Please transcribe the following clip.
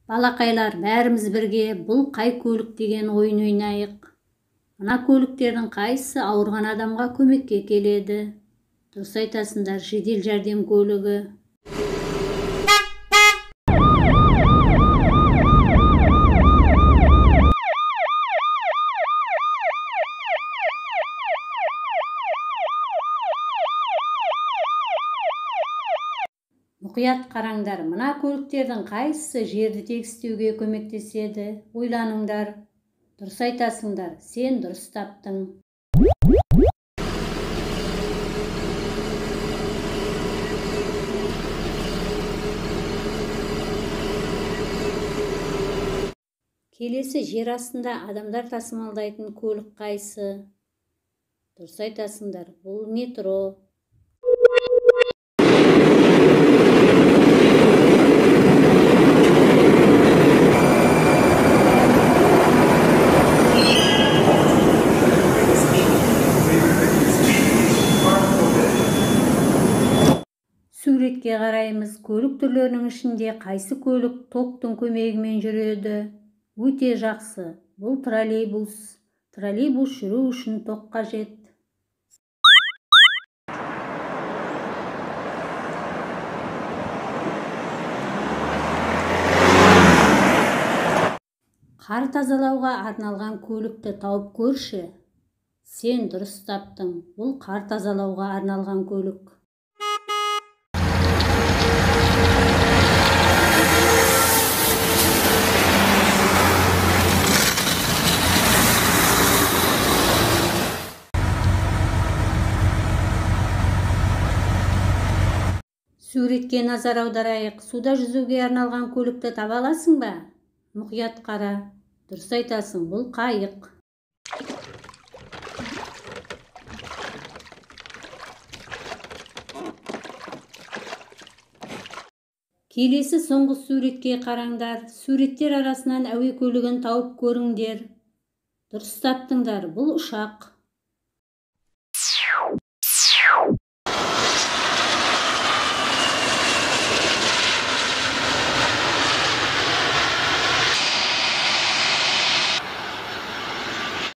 Балақайлар, бәріміз бірге бұл қай көлік деген ойын ойнайық. Мына көліктердің қайсысы ауырған адамға көмекке келеді? Дұрыс айтасыңдар, жедел жәрдем көлігі. Мұқият қараңдар, мына көліктердің қайсысы жерді тегістеуге көмектеседі? Ойланыңдар. Дұрыс айтасыңдар, сен дұрыс таптың. Келесі жер астында адамдар тасымалдайтын көлік қайсы? Дұрыс айтасыңдар, бұл метро. Суретке қараймыз, көлік түрлерінің ішінде қайсы көлік токтың көмегімен жүреді? Өте жақсы, бұл троллейбус. Троллейбус жүру үшін ток қажет. Қар тазалауға арналған көлікті тауып көрші. Сен дұрыс таптың, бұл қар тазалауға арналған көлік. Суретке назар аударайық. Суда жүзуге арналған көлікті таба аласың ба? Мұқият қара. Дұрыс айтасың, бұл қайық. Келесі соңғы суретке қараңдар. Суреттер арасынан әуе көлігін тауып көріңдер. Дұрыс таптыңдар, бұл ұшақ.